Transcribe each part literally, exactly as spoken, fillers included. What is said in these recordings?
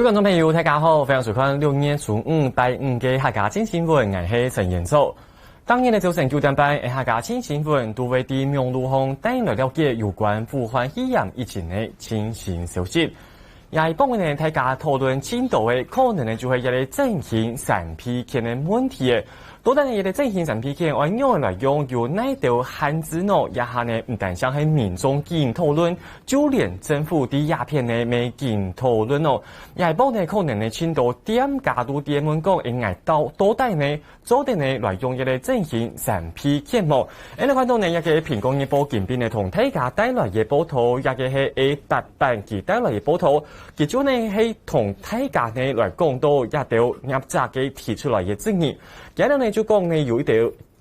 觀眾朋友，大家好，歡迎收看六月初五拜五个客家新聞，𠊎係陳延祖。當日个朝晨九點半，客家新聞都會在網路上帶來了解有關武漢肺炎疫情个最新消息。這一部分呢，大家討論盡多个，可能呢就係這個振興三倍券个問題个。到底呢，這個振興三倍券愛仰般來用，有哪兜限制呢？這下呢，毋單淨係民眾緊討論，就連政府在這片呢，乜緊討論哦。這一部分呢，可能呢，盡多店家都在問講，欸，𠊎到，到底呢，做得呢來用這個振興三倍券無？恁呢看到呢，這個蘋果日報今晡呢同大家帶來个報導，這個係A八版佢帶來个報導，佢就呢係同大家呢來講到這兜業者个提出來个質疑。佢兜呢就講呢有一兜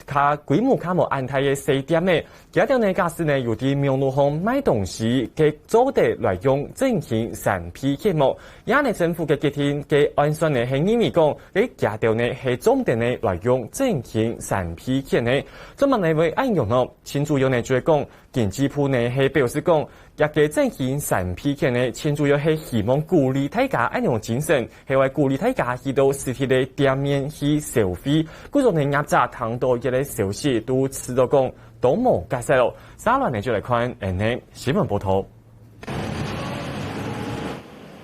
較規模較無恁大个細店仔，佢兜呢假使呢有在網路上賣東西，該做得來用振興三倍券無？ 這呢政府个決定个按算呢係認為講，該佢兜呢係做得呢來用振興三倍券呢。做麼个會恁樣呢？盡主要呢就係講，經濟部呢係表示講，這個振興三倍券呢，盡主要係希望鼓勵大家恁樣精神，係會鼓勵大家去到實體个店面去消費，故所呢業者聽到這個消息都試著講，都無結煞哦。續來呢就來看恁呢新聞報導。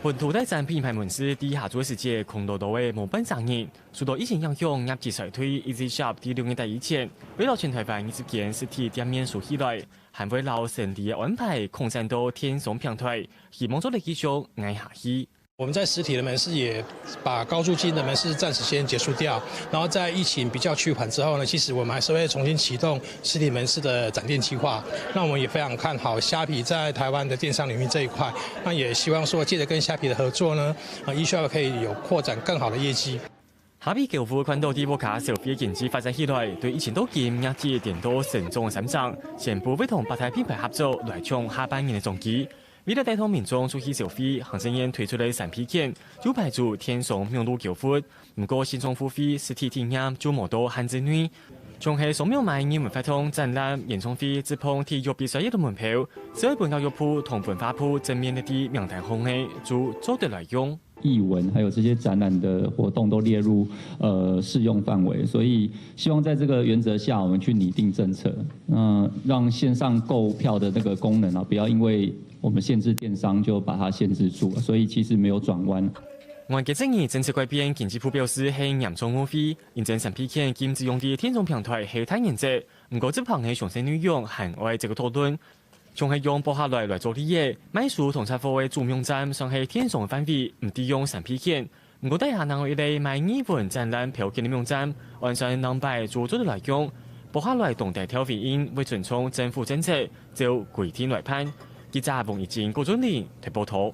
本土大山品牌門市在下晝時節空落落仔無半儕人，受到疫情影響，業績衰退。EasyShop在六月底以前，會摎全臺灣二十間實體店面收起來，還會摎生理个安排擴散到電商平臺，希望做得繼續挨下去。我們在實體的門市也把高租金的門市暫時先結束掉，然後在疫情比較趨緩之後呢，其實我們還是會重新啟動 實體門市的展店計畫。那我們也非常看好蝦皮在臺灣的電商領域這一塊，那也希望說藉著跟蝦皮的合作呢，呃，eShop可以有擴展更好的業績。蝦皮購物看到在屋下消費經濟發展起來，對疫情到今業績顛倒成長三成，宣布會同八大品牌合作來搶下半年个商機。為了帶動民眾出去消費，行政院推出个三倍券，就排除電商網路購物， 毋過線上付費、實體體驗就無到限制內。像係掃描買藝文活動、展覽、演唱會、職棒、體育比賽个門票，只愛分教育部同文化部正面列在名單項个，就做得來用。藝文還有這些展覽的活動都列入，呃，適用範圍，所以希望在這個原則下，我們去擬定政策，那讓線上購票的那個功能啊，不要因為我們限制電商就把它限制住了，所以其實沒有轉彎。 外界質疑政策改變，經濟部表示係嚴重誤會，因為三倍券禁止用在電商平臺係大原則，毋過執行个詳細內容還愛再過討論。像係用博客來來做例仔，賣書同雜貨个主網站算係電商範圍，毋適用三倍券。毋過底下另外一類賣藝文展覽票券个網站，按算兩擺就做得來用。博客來當底條回應會尊重政府政策，照規定來辦。記者王怡靜、郭俊玲台報導。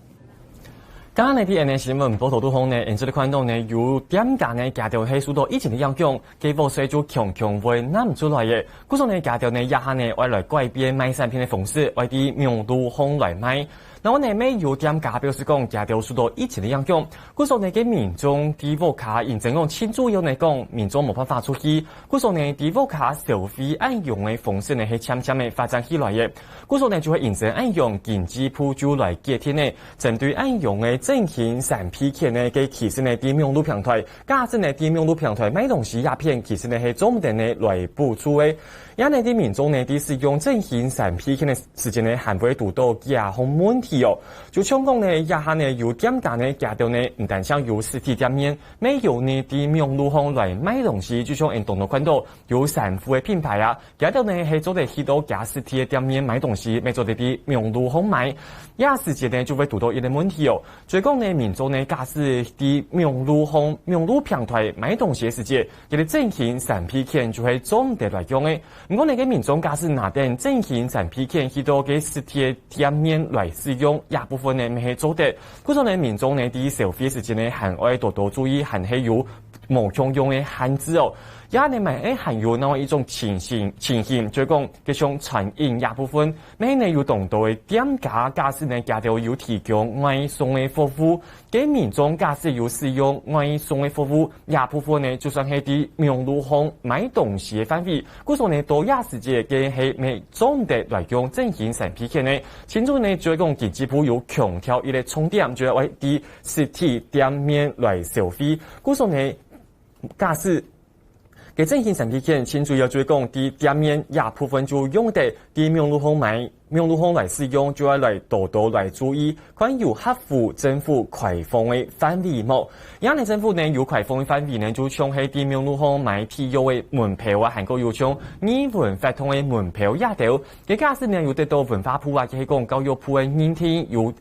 剛剛呢，在恁呢新聞報導肚項呢，𠊎等看到呢，有店家呢，佢兜係受到疫情个影響，該屋稅就強強會納毋出來个。故所呢，佢兜呢，這下呢，愛來改變賣產品个方式，愛在網路項來賣。那麼呢，乜有店家表示講，佢兜受到疫情个影響，故所呢，該民眾在屋下，因為講盡主要呢講，民眾無辦法出去，故所呢，在屋下消費恁樣个方式呢，係漸漸个發展起來个。故所呢，就係因為恁樣，經濟部就來決定呢， 針對恁樣个振興三倍券呢，該其實呢，在網路平臺，假使呢，在網路平臺賣東西這片，其實呢，係做毋得呢，來補助个。也呢，在民眾呢，在使用振興三倍券个時節呢，還會堵到幾項問題哦。就像講呢，這下呢，有店家呢，佢兜呢，毋單淨有實體店面，乜有呢，在網路項來賣東西，就像𠊎等當多看到，有衫褲个品牌啊， 佢兜呢係做得去到佢實體个店面買東西，乜做得在網路項買。這時節呢就會堵到一個問題哦。所以講呢，民眾呢，假使在網路項、網路平臺買東西个時節，佢个振興三倍券就係做毋得來用个。毋過呢，該民眾假使拿等振興三倍券去到該實體个店面來使用，這部分呢，乜係做得。故所呢，民眾呢，在消費時節呢，還愛多多注意，還係有 無共樣个限制哦。這下呢，乜係還有另外一種情形，情形，就係講，該像餐飲這部分，乜係呢有當多个店家，假使呢佢兜有提供外送个服務，該民眾假使有使用外送个服務，這部分呢，就算係在網路項買東西个範圍，故所呢，到這時節，該係乜總得來用振興三B券呢，親像呢，就係講經濟部有強調一個重點，就係愛在實體店面來消費。故所呢，假使 該振興三B券，親像就係講，在店面這部分就用得，在網路項買，網路項來使用，就愛來多多來注意，看有合乎政府開放个範圍無。這下呢政府呢有開放个範圍呢，就像係在網路項買票个門票啊，還過有像二輪活動个門票這兜。該假使呢有得到文化部啊，抑係講教育部个認定，有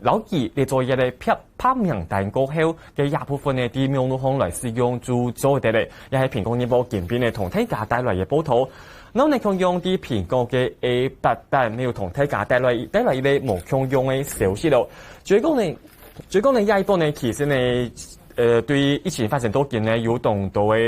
摎佢列做一個白，白名單過後，該這部分呢，在網路項來使用就做得了。這係蘋果日報今晡日呢同大家帶來个報導。然後呢，共樣在蘋果个A八版，乜有同大家帶來，帶來一個無共樣个消息囉。就係講呢，就係講呢，這一波呢，其實呢，呃，對疫情發生到今呢，有當多个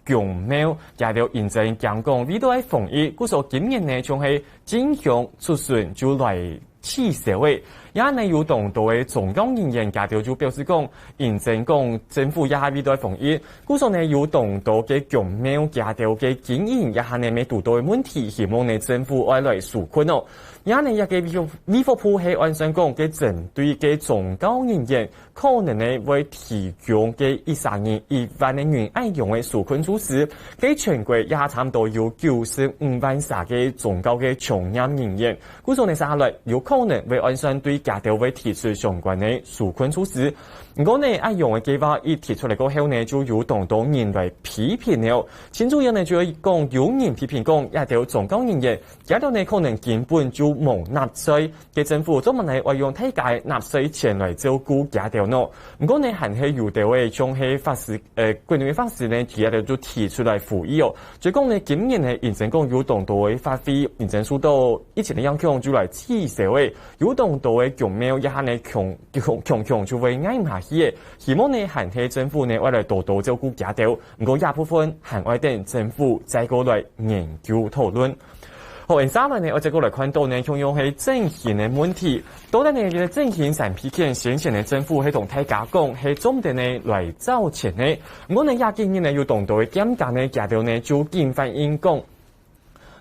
公廟，佢兜因為驚講為著愛防疫，故所今年呢，像係進香出巡就來取消了。這下呢，有當多个宗教人員，佢兜就表示講，因為講政府這下為著愛防疫，故所呢，有當多个公廟，佢兜个經營這下呢，乜堵到个問題，希望呢，政府愛來紓困哦。這下呢，這個衛福，衛福部係按算講，該針對个宗教人員， 可能呢會提供个一儕人一萬个銀恁樣个紓困措施，該全國也差毋多有九十五萬儕个宗教个從業人員，故所呢接下來有可能會按算對佢兜會提出相關个紓困措施。毋過呢，恁樣个計畫一提出來過後呢，就有當多人來批評了。親像呢就係講有人批評講，這兜宗教人員，佢兜呢可能根本就無納稅， 該政府做麼个愛用大家納稅錢來照顧佢兜呢？毋過呢，還係有兜个像係法師，呃，國內法師呢，佢兜就提出來呼籲哦。就講呢，今年呢，因為講有當多个法會，因為受到疫情个影響，就來取消了。有當多个公廟，這下呢，強，強，強強就會挨毋下去了。希望呢，還係政府呢，愛來多多照顧佢兜。毋過這部分還愛等政府再過來研究討論。 好，接下來呢，𠊎再過來看到呢，共樣係振興个問題。到底呢，這個振興三B券先前呢，政府係同大家講，係做得呢來找錢呢。毋過呢，這幾日呢，有當多个店家呢，佢兜呢就緊反映講，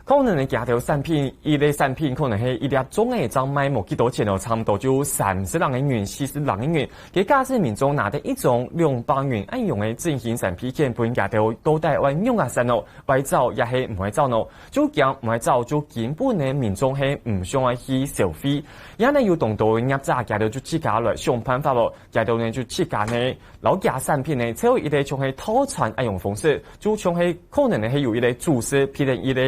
可能呢，佢兜產品，一個產品可能係一粒粽仔，正賣無幾多錢哦，差毋多就三十零個銀、四十零個銀。該假使民眾拿著一張兩百銀恁樣个振興三B券分佢兜，到底愛仰仔算哦？ 愛找也係毋愛找呢？就驚毋愛找，就根本呢民眾係毋想愛去消費。這下呢有當多个業者，佢兜就自家來想辦法囉。佢兜呢就自家呢，摎佢產品呢，做一個像係套餐恁樣方式，就像係可能呢係有一個主食，譬如一個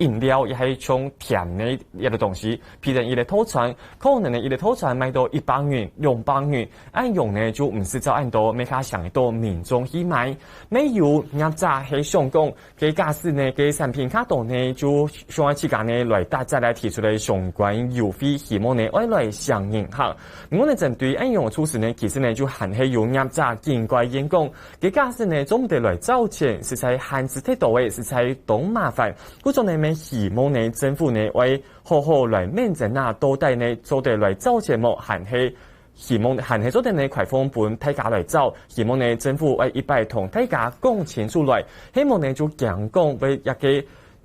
飲料，也係像甜个一個東西，譬如一個套餐，可能呢一個套餐賣到一百元、兩百元，恁樣呢就毋使走恁多，乜較想得到民眾去買。乜有業者係想講， 該假使呢，該產品較多呢，就想愛自家呢來打折來提出來相關優惠，希望呢愛來吸引人客。毋過呢，針對恁樣个措施呢，其實呢就還係有業者警告人講，該假使呢做毋得來找錢，實在限制忒多个，實在當麻煩。故所呢，乜希望呢政府呢愛好好來認真啊，到底呢做得來找錢無，還係 希望還係做得呢開放分大家來找，希望呢政府愛一擺同大家講清楚來，係無呢就驚講會這個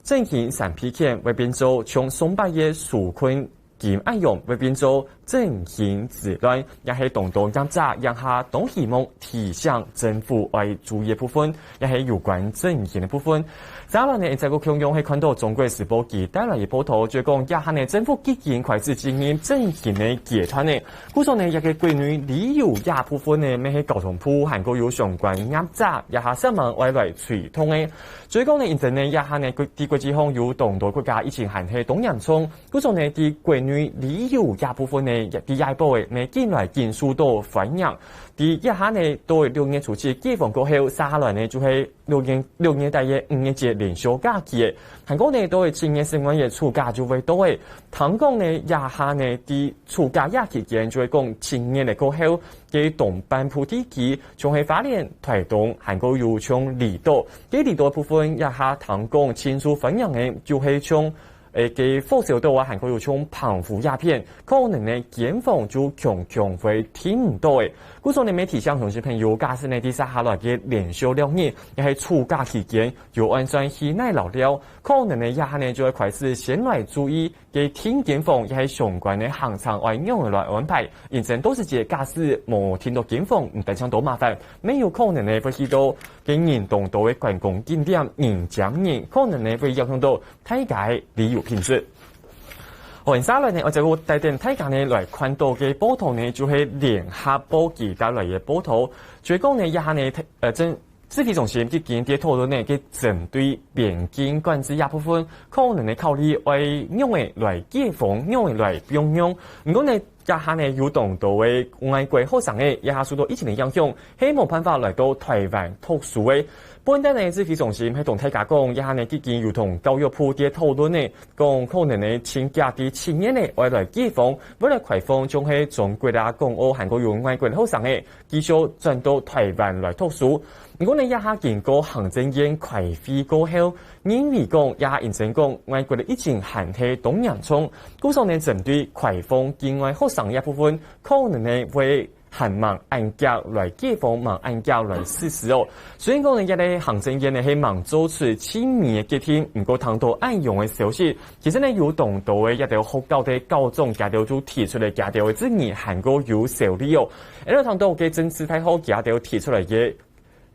振興三B券會變做像上擺个紓困金恁樣，會變做振興之亂，也係當多業者這下當希望提醒政府愛注意个部分。 也係有關振興个部分。再來呢，再過共樣係看到中國時報佢帶來个報導，就講這下呢政府已經開始進入振興个階段呢。故所呢，這個國內旅遊這部分呢，乜係交通部還過有相關業者這下煞猛愛來推動个。所以講呢，因為呢，這下呢，國，在國際上有當多國家疫情還係當嚴重，故所呢，在國內旅遊這部分呢，也在這一波呢，緊來緊受到歡迎。在這下呢，到六月初七解封過後，接下來呢，就係六月，六月底个五月節連續假期个。還過呢，到七月、十月个暑假就會到个。聽講呢，這下呢，在暑假這期間，就係講七月个過後，个東半部地區，像係花蓮、臺東，還過有像離島。个離島部分，這下聽講盡受歡迎个，就係像 誒，个火燒島啊，還過有像澎湖這片，可能呢間房就強強會訂毋到誒。故所呢，也提醒鄉親朋友，假使呢在接下來个連續兩日，也係暑假期間，有安全氣奶老料，可能呢這下呢就會開始先來注意个訂間房，也係相關个行程愛仰仔來安排。因此到時節假使無訂到間房，毋單淨多麻煩，也有可能呢會去到个人當多个觀光景點，人擠人，可能呢會影響到 大家个旅遊品質。好，接下來呢，𠊎再過帶等大家呢來看到个報導呢，就係聯合報佢帶來个報導。就係講呢，這下呢，呃，政，指揮中心已經在討論呢，个針對邊境管制這部分，可能呢考慮愛仰仔來解封，仰仔來放鬆。毋過呢， 這下呢，有當多个外國學生仔，這下受到疫情个影響，係無辦法來到臺灣讀書个。本旦呢，指揮中心係同大家講，這下呢，已經有同教育部在討論呢，講可能呢，盡遽在七月呢，愛來解封，愛來開放，像係中國啊、港澳，還過有外國个學生仔，繼續轉到臺灣來讀書。毋過呢，這下經過行政院開會過後，認為講，這下認真講，外國个疫情還係當嚴重， 故所呢，針對開放境外學生這部分，可能呢會還吂恁遽來解封，吂恁遽來實施哦。雖然講呢，這个行政院呢係吂做出盡尾个決定，毋過聽到恁樣个消息，其實呢有當多个這兜學校个校長，佢兜就提出來佢兜个質疑，還過有效力哦。𠊎等聽到个政治大學佢兜提出來个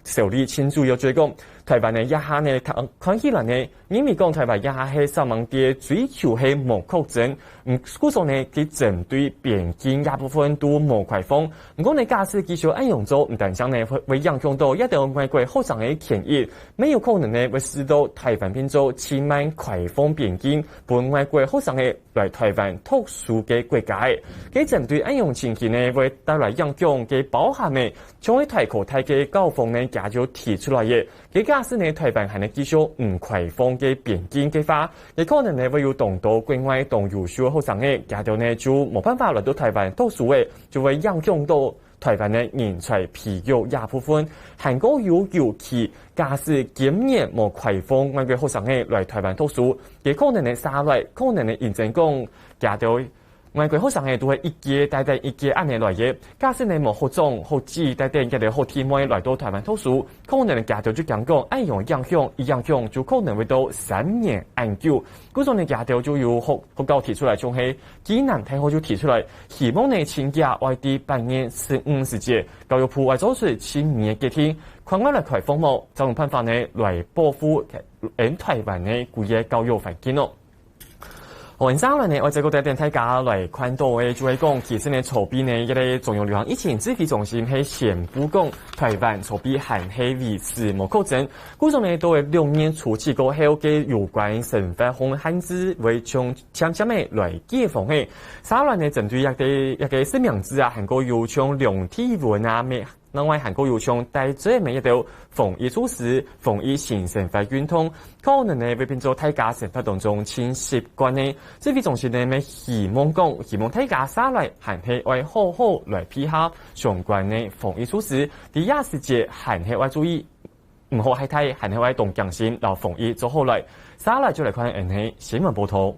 效力盡主要就係講，臺灣呢這下呢，看，看起來呢，認為講臺灣這下係煞猛在追求係無確診，嗯，故所呢，佢針對邊境這部分都無開放。毋過呢，假使繼續恁樣做，毋單淨呢會，會影響到這兜外國學生个權益，也有可能呢會使到臺灣變做盡慢開放邊境，分外國學生个 來臺灣讀書个國家个。該針對恁樣情形呢，會帶來影響个包含个，像係臺科大个校方呢，佢就提出來个。該假使呢，臺灣還係繼續毋開放个邊境个話，也可能呢會有當多國外當優秀个學生个，佢兜呢就無辦法來到臺灣讀書个，就會影響到 臺灣个人才培育這部分，還過有尤其假使今年無開放外國學生个來臺灣讀書，佢可能个下來，可能个認真講，佢兜外國學生个都係一屆帶等一屆恁樣來个。假使呢無學長、學姊帶等佢兜學弟妹來到臺灣讀書，可能佢兜就驚講，哎喲，影響，一影響就可能會到三年恁久。故所呢，佢兜就有學，學校提出來，像係 暨南大學就提出來，希望呢，盡遽愛在八月十五時節，教育部愛做出盡尾个決定，看愛來開放無，正有辦法呢，來保護𫣆臺灣个歸个教育環境哦。好，接下來呢，𠊎再過帶等大家來看到个，就係講，其實呢，昨晡呢，這个中央流行疫情指揮中心係宣布講，臺灣昨晡還係維持無確診，故所呢，到六月初七過後，个有關生活空限制會從 漸漸仔來解封个。續來呢，針對這个，這个實名制啊，還過有像量體溫啊，乜，另外還過有像戴嘴乜這兜防疫措施、防疫新生活運動，可能呢會變做大家生活當中盡習慣个。指揮中心呢，乜希望講，希望大家續來還係愛好好來配合相關个防疫措施，在這時節還係愛注意，毋好害大，還係愛當驚心，摎防疫做好來。續來就來看𫣆个新聞報導。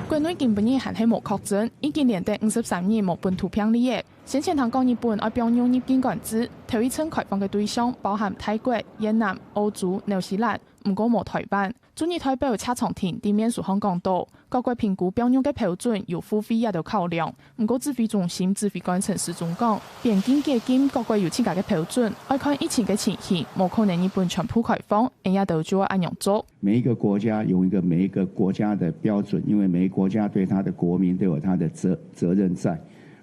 國內今晡日還係無確診，已經連等五十三日無本土病例了。先前聽講日本愛放鬆入境管制，頭一陣開放个對象包含泰國、越南、澳洲、紐西蘭，毋過無臺灣。昨日代表謝長廷在面書項講到，各國評估放鬆个標準有付費這兜考量，毋過指揮中心指揮官陳時中講，邊境解禁各國有自家个標準，愛看疫情个情形，無可能日本全部開放，𫣆這兜就愛恁樣做。 每一个国家有一个每一个国家的标准，因为每一个国家对他的国民都有他的责，责任在。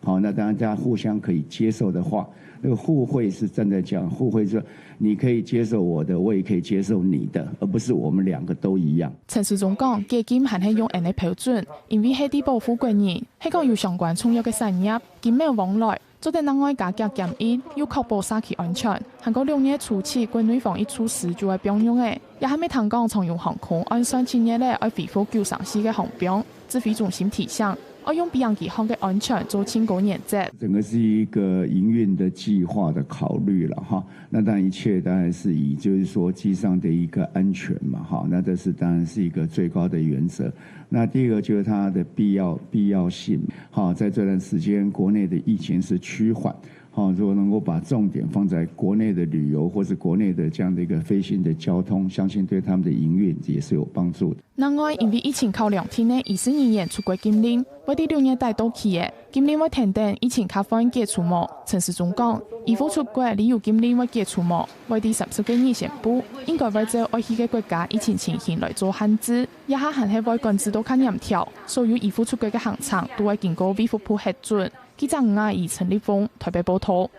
好，那当然大家互相可以接受的话，那个互惠是站在讲互惠，说你可以接受我的，我也可以接受你的，而不是我们两个都一样。陳時中講，解禁還係用恁个標準，因為係在保護國人，係講有相關重要个產業、經貿往來，做得另外加強檢疫，又確保社區安全。還過六月初七國內防疫措施就會放鬆个，也還未聽講長榮航空按算七月咧愛恢復九成四个航班。指揮中心提醒，愛用飛行機項个安全做盡高原則。整个是一个营运的计划的考虑了哈。那当然一切当然是以就是说机上的一个安全嘛哈，那这是当然是一个最高的原则。那第二个就是它的必要必要性哈，在这段时间国内的疫情是趋缓。好，如果能够把重点放在国内的旅游或是国内的这样的一个飞行的交通，相信对他们的营运也是有帮助的。另外，因為疫情較兩天个醫事人員出國禁令，會在六月底到期个，禁令會調等疫情較緩解除無。陳時中講，醫護出國旅遊禁令會解除無，會在三十个日前布，應該會照愛去个國家疫情情形來做限制，這下還係會管制到較嚴條，所有醫護出國个行程都會經過衛福部核准。記者吳雅怡、陳立峰台北報導。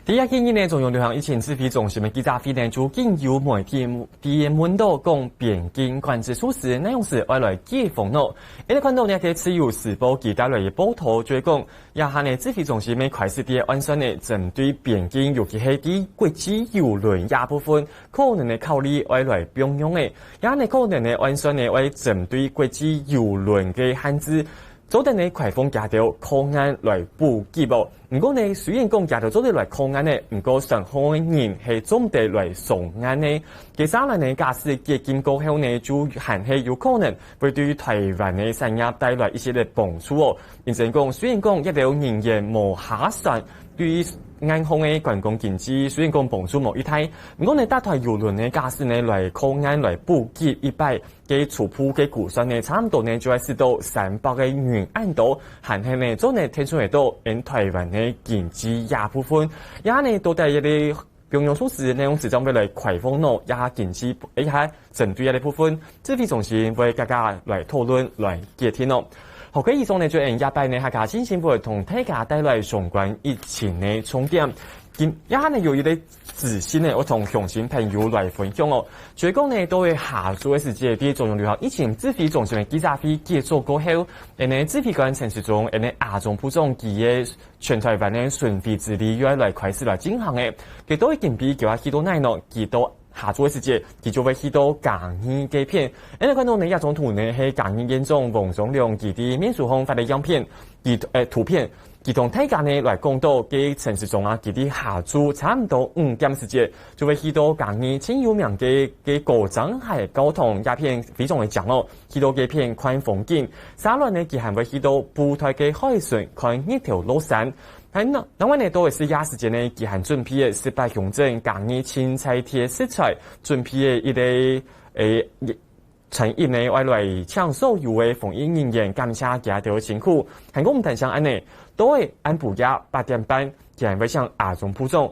第一日呢，中央流行疫情指揮中心个記者會呢，就經由媒體提問到講邊境管制措施哪樣時愛來解封咯。𠊎兜看到呢个自由時報佢帶來个報導，就係講，這下呢指揮中心个開始在按算呢，針對邊境，尤其係在國際郵輪這部分，可能个考慮愛來放鬆个，也呢可能个按算呢，愛針對國際郵輪个限制。 做得呢開放佢兜靠岸來補給哦。毋過呢，雖然講佢兜做得來靠岸呢，毋過船項个人係做毋得來上岸呢。該沙蘭呢，假使解禁過後呢，就還係有可能會對台灣个產業帶來一息个幫助哦。因此講，雖然講這兜人員無下船對岸項个觀光經濟，雖然講幫助無幾大，毋過呢，搭台郵輪个假使呢來靠岸來補給一擺， 該初步个估算呢，差毋多呢就會使到三百个人恁多，還係呢做得提升到𠊎台灣个經濟這部分。這下呢到底這个放鬆措施呢，用時間會來開放咯，這下經濟，這下針對這个部分，指揮中心會加加來討論來決定咯。好，該以上呢就𠊎這擺呢客家新新聞同大家帶來相關疫情个重點。今這下呢有一个 資訊呢，𠊎同鄉親朋友來分享哦。就係講呢，到下晝个時節，在中央流行疫情指揮中心个記者會結束過後，𠊎呢指揮官陳時中，𠊎呢阿中部長佢个全台灣个巡迴之旅又愛來開始來進行个。佢到底今晡日佢愛去到哪呢？佢到下晝个時節，佢就會去到嘉義該片。𠊎呢看到呢，這張圖呢係嘉義縣長黃忠良佢在面書項發个樣片，佢，呃，圖片。 佢同大家呢來講到該陳時中啊，佢在下晝差毋多五點時節，就會去到嘉義盡有名个，个高蹧溪教堂，這片非常个靚哦，去到該片看風景。續來呢，佢還會去到布袋个海脣看日頭落山。還另，另外呢，到个係這時節呢，佢還準備个十八鄉鎮嘉義青菜地个食材，準備个一个，誒， 餐飲呢，愛來請所有个防疫人員感謝佢兜个辛苦。還過毋單淨恁呢，到个暗晡夜八點半，佢還會請阿中部長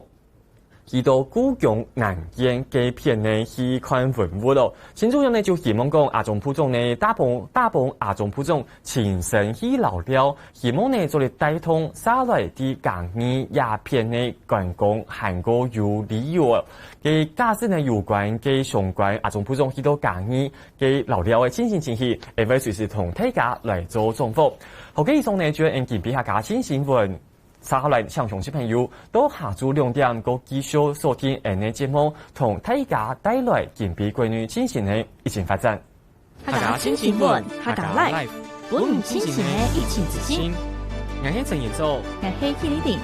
去到故宮南院該片呢去看文物咯。盡主要呢，就希望講阿中部長呢，搭幫，搭幫阿中部長親身去遶尞，希望呢做得帶動續來在嘉義這片个觀光還過有旅遊哦。 个假使呢，有關个相關阿中部長去到嘉義个遶尞个情形情形，𠊎會隨時同大家來做轉播。好，該以上呢，就係𠊎今晡日客家新新聞。續來請鄉親朋友，到下晝兩點，過繼續鎖定𠊎个節目，同大家帶來今晡日國內進行个疫情發展。 客家新新聞，客家Life，分你清醒个疫情資訊。𠊎係陳仁祖，𠊎係K麗玲。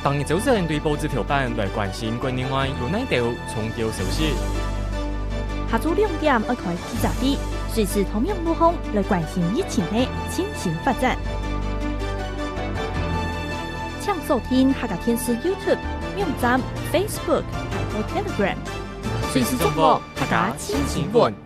逐日朝晨對報紙頭版來關心國內外有哪兜重要消息。下晝兩點愛開記者會，隨時同網路項來關心疫情个最新發展。請鎖定客家電視YouTube、網站、Facebook，還有Telegram，隨時掌握客家新新聞。